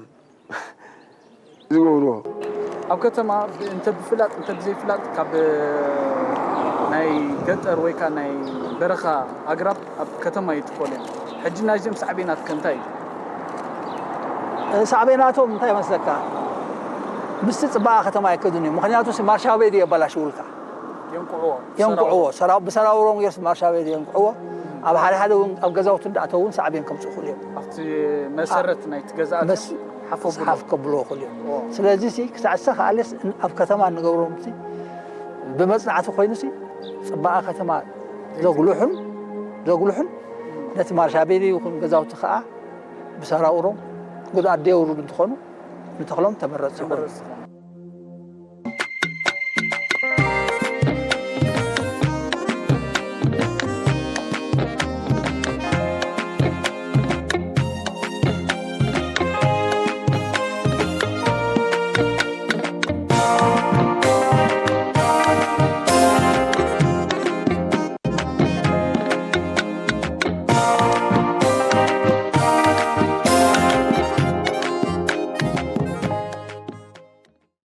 ዝገብርዎ። ኣብ ከተማ እንተ ብፍላጥ እንተ ብዘይፍላጥ ካብ ናይ ገጠር ወይ ከዓ ናይ በረኻ ኣግራብ ኣብ ከተማ ይትከሉ እዮም። ሕጂ ናይዚኦም ሳዕቤናት ከ እንታይ እዩ? ሳዕቤናቶም እንታይ መስለካ? ምስቲ ፅባቐ ከተማ ኣይከዱን እዮም። ምክንያቱ ማርሻ ቤድ የበላሽውልካ። የንቁዕዎ። የንቁዕዎ። ሰራው ብሰራውሮም ጌርስ ማርሻ ቤት የንቁዕዎ። ኣብ ሓደ ሓደ እውን ኣብ ገዛውቲ እንዳእተው እውን ሳዕቤን ከምፅኡ ይኽእሉ እዮም። ኣብቲ መሰረት ናይቲ ገዛ ኣትዮም ሓፍ ኣብሉ። ሓፍ ከብልዎ ይኽእሉ እዮም። ስለዚ ሲ ክሳዕ ዝኸኣለስ ኣብ ከተማ እንገብሮም ሲ ብመፅናዕቲ ኮይኑ ሲ ፅባቐ ከተማ ዘጉልሑን ዘጉልሑን ነቲ ማርሻ ቤት ይኹን ገዛውቲ ከዓ ብሰራውሮም ጉድኣት ደየውርዱ እንትኾኑ ንተኽሎም ተመረፅቲ ይኾኑ።